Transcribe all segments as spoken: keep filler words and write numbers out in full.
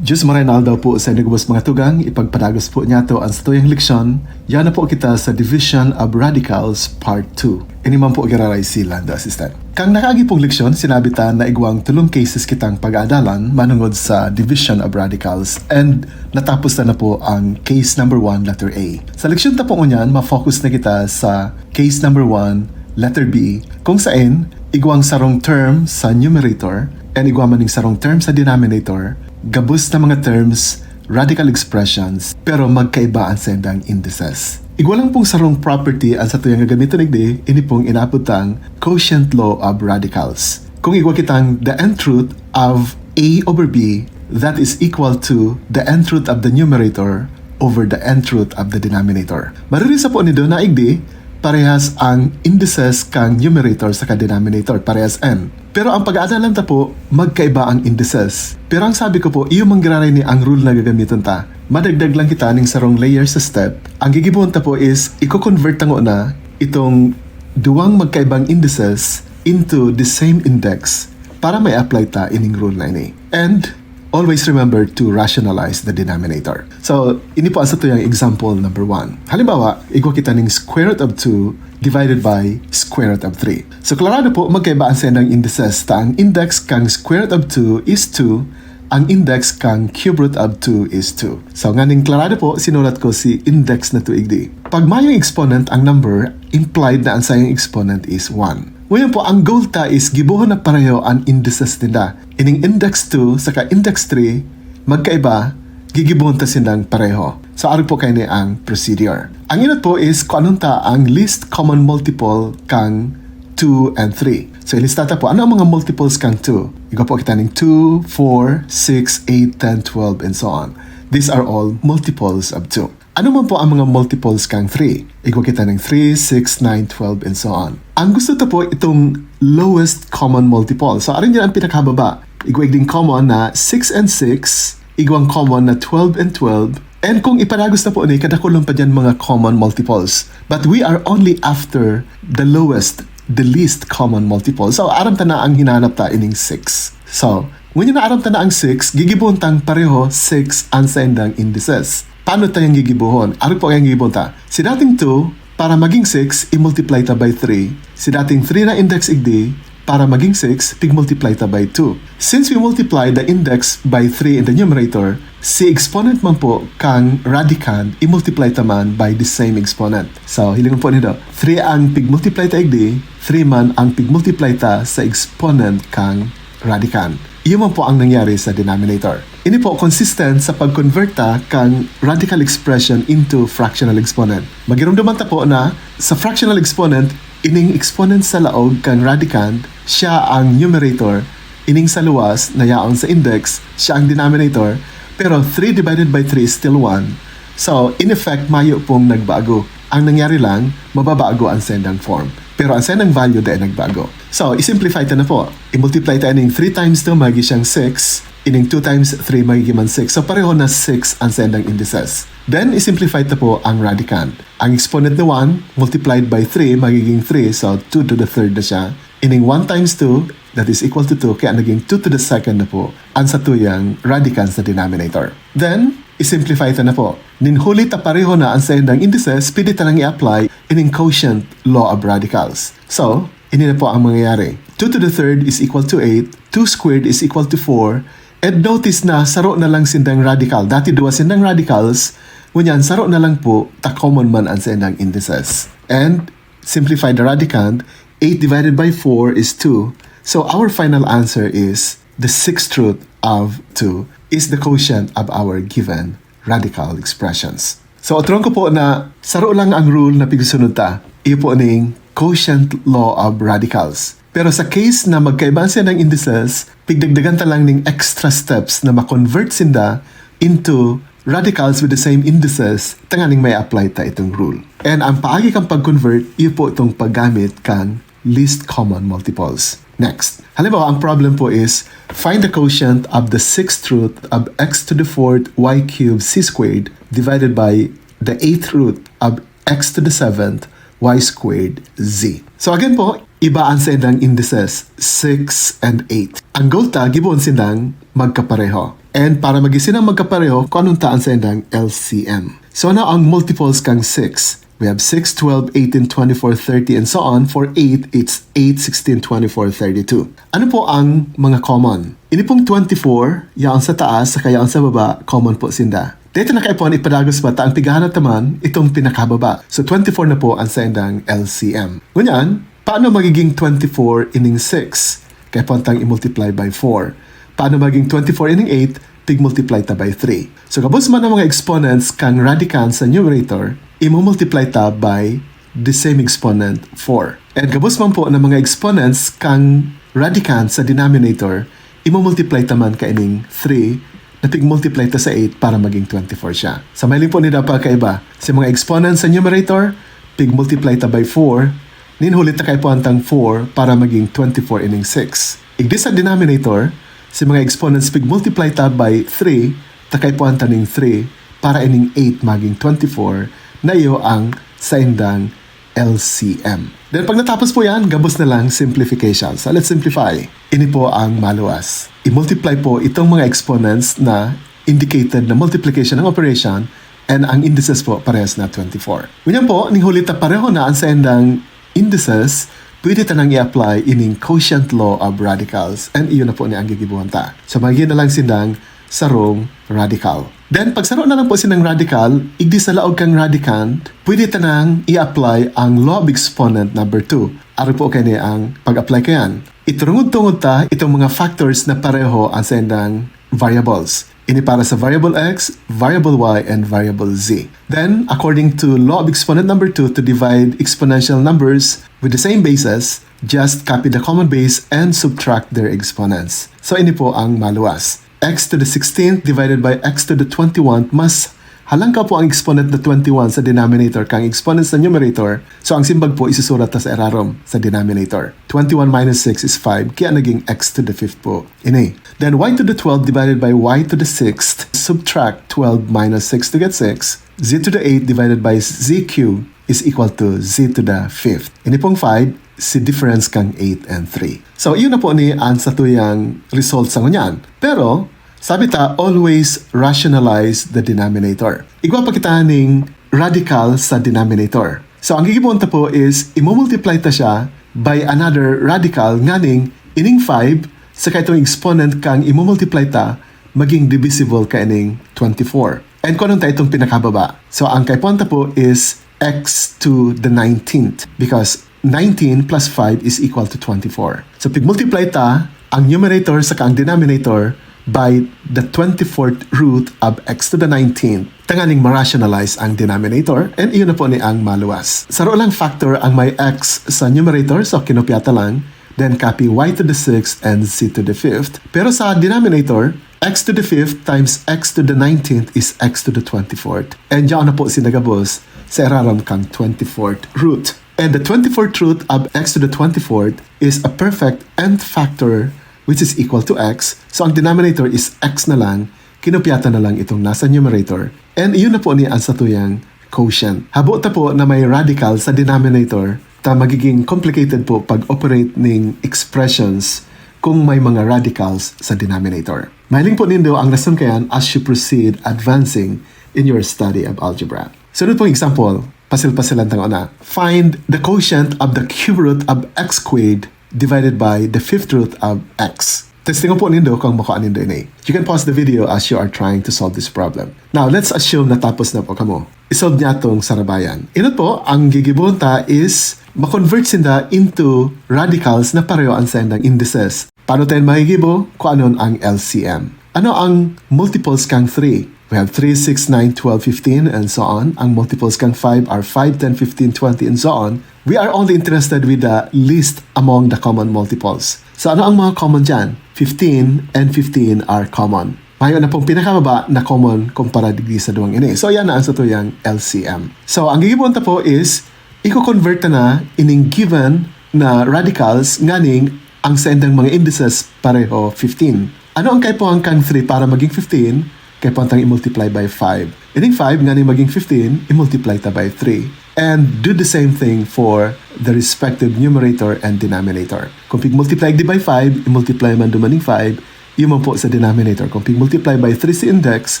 Diyos maray na aldaw po sa inyo gabos mga tugang, ipagpadagos po niyato an satuyang leksyon. Yana po kita sa Division of Radicals Part two. Ini man po giraray si Lando Assistant. Kan nakaagi pong leksyon, sinabi ta na igwang tulong cases kitang pag-aadalan manungod sa Division of Radicals, and natapos na, na po ang case number one, letter A. Sa leksyon ta po ngunyan, ma-focus na kita sa case number one, letter B, kung sain igwang sarong term sa numerator and igwa man ning sarong term sa denominator, gabos na mga terms, radical expressions, pero magkaiba an saindang indices. Igwa lang pong sarong property an satuyang gagamiton igdi, ini pong inaapod tang quotient law of radicals. Kung igwa kitang the nth root of A over B, that is equal to the nth root of the numerator over the nth root of the denominator. Mariri sa po nindo na igdi, parehas ang indices kan numerator saka denominator, parehas n. Pero ang pag-aadalan ta po, magkaiba ang indices. Pero ang sabi ko po, iyo man giraray ni ang rule na gagamiton ta. Madagdag lang kita ning sarong layer sa step. Ang gigibohon ta po is, i-convert ta ngona itong duwang magkaibang indices into the same index para ma-apply ta ining rule na ini. And always remember to rationalize the denominator. So, ini po ang satuyang example number one. Halimbawa, igwa kita ning square root of two divided by square root of three. So, klarado po, magkaiba an saindang indices. Ta ang index kan square root of two is two, ang index kan cube root of two is two. So, nganing klarado po, sinulat ko si index na two igdi. Pag mayong exponent ang number, implied na ang saiyang exponent is one. Ngayon po, ang goal ta is gibohon na pareho an indices ninda. Ining index two saka index three, magkaiba, gigibohon ta sindang pareho. So, ari po kaini ang procedure. Ang inot po is kung anong ta ang least common multiple kang two and three. So, ilista ta po, ano ang mga multiples kang two? Igwa po kita ning two, four, six, eight, ten, twelve, and so on. These are all multiples of two. Ano man po ang mga multiples kang three? Igwa kita ning three, six, nine, twelve, and so on. Ang gusto ta po, itong lowest common multiple. So, arin yan ang pinakababa. Igwa igding common na six and six, igwang common na twelve and twelve. And kung ipadagos na po ni, kadakulon pa dyan mga common multiples. But we are only after the lowest, the least common multiple. So, aram ta na ang hinanap ta ining six. So, ngunyan na aram ta na ang six, gigibohon tang pareho six an saindang indices. Paano ta yan gigibohon? Ari po ang gigibohon ta. Si dating two, para maging six, i-multiply ta by three. Si dating three na index igdi, para maging six, pig-multiply ta by two. Since we multiply the index by three in the numerator, si exponent man po kang radicand, i-multiply ta man by the same exponent. So, hilingon po nindo, three ang pig-multiply ta igdi, three man ang pig-multiply ta sa exponent kang radicand. Iyo man po ang nangyari sa denominator. Ini po consistent sa pag-convert ta kan radical expression into fractional exponent. Magiromdoman ta po na sa fractional exponent, ining exponent sa laog kan radicand, siya ang numerator, ining sa luwas na yaon sa index, siya ang denominator, pero three divided by three is still one. So, in effect, mayo pong nagbago. Ang nangyari lang, mababago ang sendang form. Pero ang sendang value dai nagbago. So, i-simplify ta na po. I-multiply ta ining three times two, magiging siyang six. Ining two times three, magiging man six. So, pareho na six ang sendang indices. Then, i-simplify ta po ang radicand. Ang exponent na one multiplied by three, magiging three. So, two to the third na siya. Ining one times two, that is equal to two, kaya naging two to the second na po ang satuyang radicand sa denominator. Then, i-simplify ta na po. Nin huli ta pareho na ang saindang indices, pwede ta lang i-apply ining quotient law of radicals. So, ini na po ang mangyayari. Two to the third is equal to eight, two squared is equal to four, and notice na saro na lang sindang radical. Dati duwa sindang radicals, ngunyan saro na lang po, ta common man ang saindang indices. And simplify the radicand, eight divided by four is two. So our final answer is the sixth root of two is the quotient of our given radical expressions. So, otron ko po na saro lang ang rule na pigsunod ta. Iyo po ning quotient law of radicals. Pero sa case na magkaiba sindang indices, pigdagdagan ta lang ning extra steps na ma-convert sinda into radicals with the same indices, tanganing ma-apply ta itong rule. And ang paagi kan pag-convert, iyo po itong paggamit kan least common multiples. Next. Halimbawa, ang problem po is, find the quotient of the sixth root of x to the fourth y cubed z squared divided by the eighth root of x to the seventh y squared z. So again po, iba ang saindang indices, six and eight. Ang goal ta, gibohon sindang magkapareho. And para magin sinda magkapareho, kuanon ta an saindang L C M. So, ano ang multiples kang six? We have six, twelve, eighteen, twenty-four, thirty, and so on. For eight, it's eight, sixteen, twenty-four, thirty-two. Ano po ang mga common? Ini pong twenty-four, yaon sa taas, saka yaon sa baba, common po sinda. Dito na kaipuhan ipadagos pa ta ang pighahanap ta man itong pinakababa. So, twenty-four na po ang saindang L C M. Ngunyan, paano magiging twenty-four ining six? Kaipuhan tang i-multiply by four. Paano maging twenty-four ining eight? Pig-multiply ta by three. So, gabos man ang mga exponents kang radicand sa numerator, i-multiply ta by the same exponent, four. And gabos man po na mga exponents kang radicand sa denominator, i-multiply ta man kaining three na pig-multiply ta sa eight para maging twenty-four siya. Sa mahiling po ni dapat kaiba, sa mga exponents sa numerator, pig-multiply ta by four, nin huli ta kaipuhan tang four para maging twenty-four ining six. Igdi sa denominator, sa mga exponents pig-multiply ta by three, ta kaipuhan ta ning three para ining eight maging twenty-four, na iyo ang saindang L C M. Then pag natapos po yan, gabos na lang simplification. So let's simplify. Ini po ang maluwas. I-multiply po itong mga exponents na indicated na multiplication ng operation and ang indices po parehas na twenty-four. Ngunyan po, ning huli ta pareho na ang saindang indices, pwede ta nang i-apply ining quotient law of radicals and iyo na po ni ang gigibuhan ta. So magiging na lang sindang sarong radical. Then, pag saro na lang po sinang radical, igdi sa laog kang radicand, pwede ta nang i-apply ang law of exponent number two. Ari po kani ang pag-apply kayan. Iturungod-tungod ta itong mga factors na pareho ang saindang variables. Ini para sa variable x, variable y, and variable z. Then, according to law of exponent number two, to divide exponential numbers with the same bases, just copy the common base and subtract their exponents. So, ini po ang maluwas. X to the sixteenth divided by x to the twenty-one, mas halangkaw po ang exponent na twenty-one sa denominator kang exponent sa numerator. So, ang simbag po, isusurat ta sa irarom sa denominator. Twenty-one minus six is five, kaya naging x to the fifth po ini. Then, y to the twelve divided by y to the sixth, subtract twelve minus six to get six, z to the eight divided by z cube is equal to z to the fifth. Ini pong five, si difference kang eight and three. So, iyon na po ni ang satuyang result sa ngunyan. Pero, sabi ta, always rationalize the denominator. Igwa pa kita ning radical sa denominator. So, ang gigibohon ta po is, imumultiply ta siya by another radical, nganing ining five, saka itong exponent kang imumultiply ta, maging divisible kaining twenty-four. And kuanon ta itong pinakababa. So, ang kaipuhan ta po is x to the nineteenth, because nineteen plus five is equal to twenty-four. So, pig-multiply ta ang numerator saka ang denominator by the twenty-fourth root of x to the nineteenth, tanganing ma-rationalize ang denominator, and iyon na po ni ang maluwas. Saro lang factor ang may x sa numerator, so kinopya ta lang, then copy y to the sixth and z to the fifth. Pero sa denominator, x to the fifth times x to the nineteenth is x to the twenty-fourth. And diyan na po sinda gabos sa irarom kang twenty-fourth root. And the twenty-fourth root of x to the twenty-fourth is a perfect nth factor, which is equal to x. So, ang denominator is x na lang, kinopya ta na lang itong nasa numerator. And iyon na po ni ang satuyang quotient. Habo ta po na may radical sa denominator, ta magiging complicated po pag-operate ning expressions kung may mga radicals sa denominator. Mahiling po nindo ang rason kayan as you proceed advancing in your study of algebra. Sunod pong example, pasil-pasilan ta ngona. Find the quotient of the cube root of x squared divided by the fifth root of x. Testingon po nindo kung makua nindo ini. You can pause the video as you are trying to solve this problem. Now, let's assume na tapos na po kamo. I-solve niya itong sarabayan. Inot po, ang gigibohon ta is ma-convert sinda into radicals na pareho ang saindang indices. Paano tayo magigibo? Kuanon ang L C M. Ano ang multiples kang three? We have three, six, nine, twelve, fifteen, and so on. Ang multiples kang five are five, ten, fifteen, twenty, and so on. We are only interested with the least among the common multiples. So ano ang mga common dyan? Fifteen and fifteen are common. Mayo na pong pinakababa na common kumpara digdi sa duwang ini. So yan na ang satuyang L C M. So ang gigibohon ta po is, i-convert ta na ining given na radicals nganing ang saindang mga indices pareho fifteen. Ano ang kaipuhan kang three para maging fifteen? Kaipuhan tang i-multiply by five. Ining five nganing maging fifteen, i-multiply ta by three. And do the same thing for the respective numerator and denominator. Kung pig-multiply di by five, i-multiply man duman ning five, Yun man po sa denominator. Kung pig-multiply by three si index,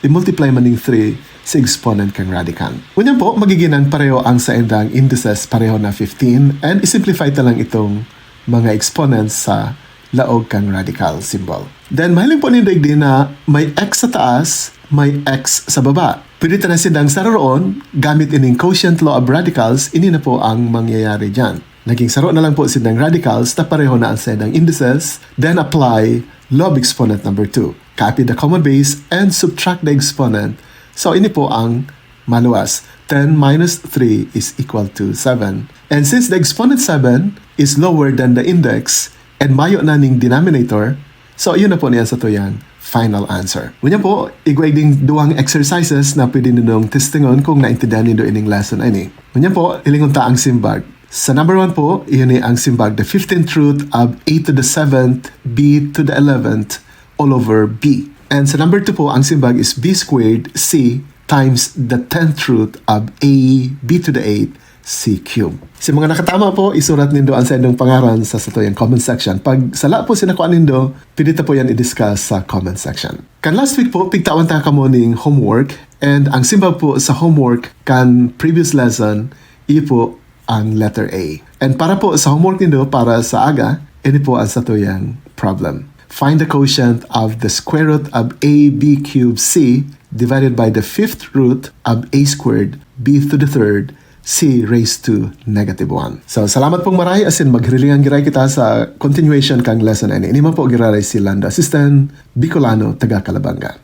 i-multiply man ning three si exponent kan radical. Ngunyan po, magiging ang pareho ang saindang indices, pareho na fifteen, and i-simplify ta lang itong mga exponents sa laog kan radical symbol. Then, mahiling po nindo igdi na may x sa taas, may x sa baba. Pwede ta na sindang sararoon gamit ining quotient law of radicals, ini na po ang mangyayari dyan. Naging saro na lang po sindang radicals, ta pareho na ang sindang indices, then apply law of exponent number two. Copy the common base and subtract the exponent. So, ini po ang maluwas. Ten minus three is equal to seven. And since the exponent seven is lower than the index and mayo na ning denominator, so yun na po niyan sa tuyang final answer. Ngunyan po, igwa ding duwang exercises na pwede nindong testingon kung naintindihan nindo ining lesson na ini. Ngunyan po, hilingon ta ang simbag. Sa number one po, iyon ni ang simbag, the fifteenth root of a to the seventh, b to the eleventh, all over b. And sa number two po, ang simbag is b squared c times the tenth root of a b to the eighth c cube. Sa mga nakatama po, isurat nindo ang saindong pangaran sa satuyang comment section. Pag sala po sinakuan nindo, pwede ta po yan i-discuss sa comment section. Kan last week po, pigtawan ta kamo ning homework, and ang simbag po sa homework kan previous lesson, iyo po ang letter A. And para po sa homework nindo para sa aga, ini po ang satuyang problem. Find the quotient of the square root of a b cubed c divided by the fifth root of a squared b to the third c raised to negative one. So, salamat pong maray, asin maghirilingan giray kita sa continuation kang lesson na ini. Ini man po giraray si Lando Assistant, Bicolano, taga Calabanga.